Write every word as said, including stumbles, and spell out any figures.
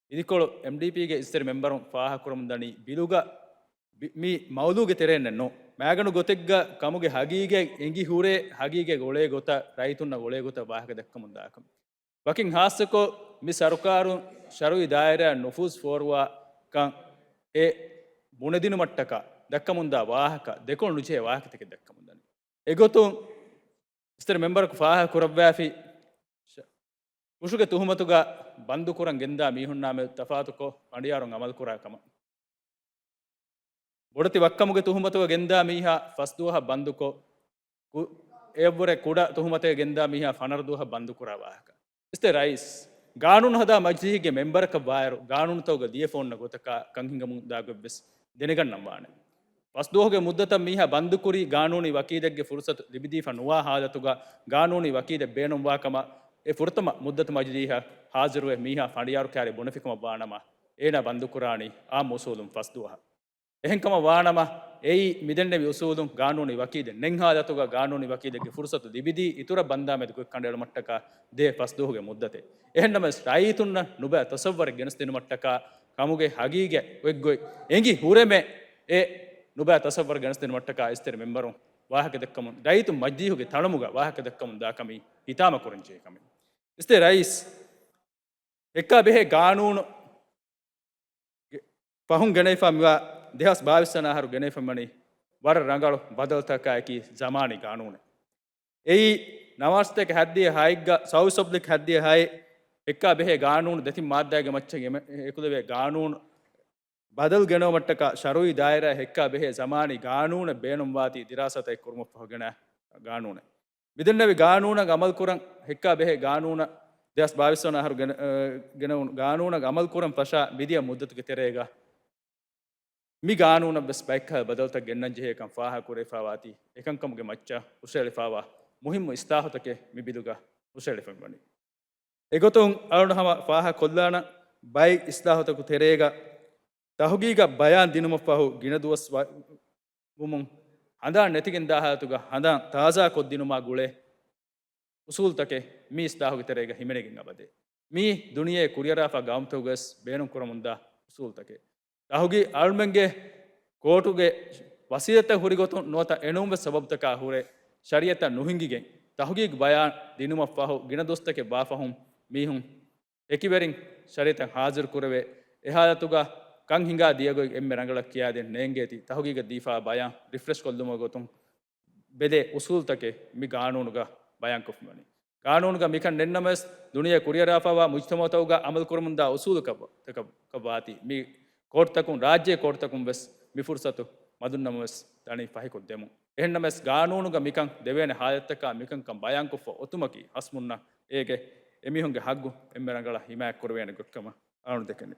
އިދިކޮޅު އެމްޑީޕީގެ އިސްތެރި މެމްބަރުން ފާހަގަކުރަމުންދަނީ ބިލުގަ ބި-، މި މައުޟޫގެ ތެރެއިންނެއް ނޫން. މައިގަނޑު ގޮތެއްގަ ކަމުގެ ހަގީގަތް އެނގި ހުރޭ ހަގީގަތް އޮޅޭ ގޮތަށް، ރައްޔިތުންނަށް އޮޅޭ ގޮތަށް ވާހަކަ ދައްކަމުންދާކަން. ވަކިން ހާއްސަކޮށް، މި ސަރުކާރުން ޝަރުއީ ދާއިރާއަށް ނުފޫޒު ފޯރުވާ ކަން އެ ބުނެދިނުމަށްޓަކާ ދައްކަމުންދާ ވާހަކަ، ދެކޮޅު ނުޖެހޭ ވާހަކަތަކެއް ދައްކަމުންދަނީ. އެގޮތުން، އިސްތެރި މެމްބަރަކު ފާހަގަކުރައްވާފި، ފުށުގެ ތުހުމަތުގަ ބަންދުކުރަން ގެންދާ މީހުންނާމެދު ތަފާތުކޮށް، ފަނޑިޔާރުން އަމަލުކުރާ ކަމަށް. ބޮޑެތި ވައްކަމުގެ ތުހުމަތުގަ ގެންދާ މީހާ ފަސް ދުވަހަށް ބަންދުކޮށް، ކު-، އެއަށްވުރެ ކުޑަ ތުހުމަތެއް ގެންދާ މީހާ ފަނަރަ ދުވަހަށް ބަންދުކުރާ ވާހަކަ. އިސްތެ ރައީސް، ގާނޫނު ހަދާ މަޖިލީހެއްގެ މެމްބަރަކަށް ވާއިރު، ގާނޫނުތަކުގަ ލިޔެފަ އޮންނަ ގޮތަކާ ކަން ހިނގަމުން ދާ ގޮތްވެސް ދެނެގަންނަން ވާނެ. ފަސް ދުވަހުގެ މުއްދަތަށް މީހާ ބަންދުކުރީ، ގާނޫނީ ވަކީލެއްގެ ފުރުސަތު ލިބިދީފަ ނުވާ ހާލަތުގަ، ގާނޫނީ ވަކީލެއް ބޭނުންވާ ކަމަށް އެ ފުރަތަމަ މުއްދަތު މަޖިލީހަށް ހާޒިރުވެ، މީހާ ފަނޑިޔާރު ކާރި ބުނެފިކަމަށް ވާނަމަ، އޭނާ ބަންދުކުރާނީ އާއްމު އުސޫލުން ފަސް ދުވަހަށް. އެހެންކަމަށް ވާނަމަ، އެއީ މިދެންނެވި އުސޫލުން ގާނޫނީ ވަކީލެއް ނެތް ހާލަތުގަ ގާނޫނީ ވަކީލެއްގެ ފުރުސަތު ލިބިދީ، އިތުރަށް ބަންދާމެދު ގޮތް ކަނޑައެޅުމަށްޓަކާ ދޭ ފަސް ދުވަހުގެ މުއްދަތެއް. އެހެންނަމަވެސް، ރައްޔިތުންނަށް ނުބައި ތަސައްވަރެއް ގެނެސްދިނުމަށްޓަކާ ކަމުގެ ހަގީގަތް އޮތްގޮތް އެނގި ހުރެމެ، އެ ނުބައި ތަސައްވަރެއް ގެނެސްދިނުމަށްޓަކާ އިސްތެރި މެމްބަރުން ވާހަކަ ދައްކަމުން، ރައްޔިތުން މަޖިލީހުގެ ތަޅުމުގަ ވާހަކަ ދައްކަމުން ދާ ކަމީ ހިތާމަ ކުރަންޖެހޭ ކަމެއް. އިސްތެ ރައީސް، ހެއްކާ ބެހޭ ގާނޫނު ގެ-، ފަހުން ގެނައިފާ މިވާ ދެހާސް ބާވީސް ވަނަ އަހަރު ގެނައިފަ މިވަނީ ވަރަށް ރަނގަޅު ބަދަލުތަކާއެކީ ޒަމާނީ ގާނޫނެއް. އެއީ ނަވާރަ ސަތޭކަ ހައްދިހަ ހައެއްގަ ސައުތު ސަބްލިކް ހައްދިހަ ހައެއް ހެއްކާ ބެހޭ ގާނޫނު ދެތިން މާއްދާގެ މައްޗަށް އެމެ-، އެކުލެވޭ ގާނޫނު ބަދަލު ގެނައުމަށްޓަކާ ޝަރުއީ ދާއިރާ ހެއްކާ ބެހޭ ޒަމާނީ ގާނޫނެއް ބޭނުންވާތީ ދިރާސާތައް ކުރުމަށްފަހު ގެނަ ގާނޫނެއް. މިދެންނެވި ގާނޫނަށް އަމަލުކުރަން ހެއްކާ ބެހޭ ގާނޫނަށް ދެހާސް ބާވީސް ވަނަ އަހަރު ގެނަ-، އަ، ގެނައުނު ގާނޫނަށް އަމަލުކުރަން ފަށާ މިދިޔަ މުއްދަތުގެ ތެރޭގަ މި ގާނޫނަށް ވެސް ބައެއްކަހަލަ ބަދަލުތައް ގެންނަން ޖެހޭކަން ފާހަގަކުރެވިފާވާތީ، އެކަންކަމުގެ މައްޗަށް ހުށައެޅިފާވާ މުހިއްމު އިސްލާހުތަކެއް މި ބިލުގަ ހުށައެޅިފައިވަނީ. އެގޮތުން އަޅުގަނޑު ހަމަ ފާހަގަކޮށްލާނަން، ބައެއް އިސްލާހުތަކު ތެރޭގަ ތަހުގީގަށް ބަޔާން ދިނުމަށްފަހު ގިނަ ދުވަސް ވަ-، ވުމުން ހަނދާން ނެތިގެން ދާ ހާލަތުގަ ހަނދާން ތާޒާކޮށްދިނުމާ ގުޅޭ އުސޫލުތަކެއް މި އިސްލާހުގެ ތެރޭގަ ހިމެނިގެން އަބަދޭ. މީ ދުނިޔެ ކުރިއަރާފާ ގައުމުތަކުގަވެސް ބޭނުންކުރަމުންދާ އުސޫލުތަކެއް. ތަހުގީގު އަޅުމެންގެ ކޯޓުގެ ވަސީލަތްތައް ހުރިގޮތުން ނުވަތަ އެނޫންވެސް ސަބަބުތަކާ ހުރެ ޝަރީއަތަށް ނުހިނގިގެން، ތަހުގީގު ބަޔާން ދިނުމަށްފަހު ގިނަ ދުވަސްތަކެއް ވާފަހުން މީހުން އެކިވެރިން ޝަރީއަތަށް ހާޒިރު ކުރެވޭ. އެހާލަތުގަ ކަން ހިނގާ ދިޔަގޮތް އެންމެ ރަނގަޅަށް ކިޔާދޭން ނޭނގޭތީ، ތަހުގީގަށް ދީފާ ބަޔާން ރިފްރެޝް ކޮށްލުމުގެ ގޮތުން ބެލޭ އުސޫލުތަކެއް މި ގާނޫނުގަ ބަޔާންކޮށްފައިވަނީ. ގާނޫނުގަ މިކަން ނެތްނަމަވެސް، ދުނިޔެ ކުރިއަރާފައިވާ މުޖްތަމައުތަކުގަ އަމަލުކުރަމުންދާ އުސޫލުތަކަށް ވާތީ، މި ކޯޓުތަކުން، ރާއްޖޭ ކޯޓުތަކުން ވެސް މި ފުރުސަތު މަދުންނަމަވެސް ދަނީ ފަހިކޮށްދެމުން. އެހެންނަމަވެސް، ގާނޫނުގަ މިކަން ދެވޭނެ ހާލަތްތަކާ މިކަންކަން ބަޔާންކޮށްފަ އޮތުމަކީ ހަސްމުންނަ އޭގެ އެމީހުންގެ ހައްގު އެންމެ ރަނގަޅަށް ހިމާޔަތްކުރެވޭނެ ގޮތްކަމަށް އަޅުން ދެކެނީ.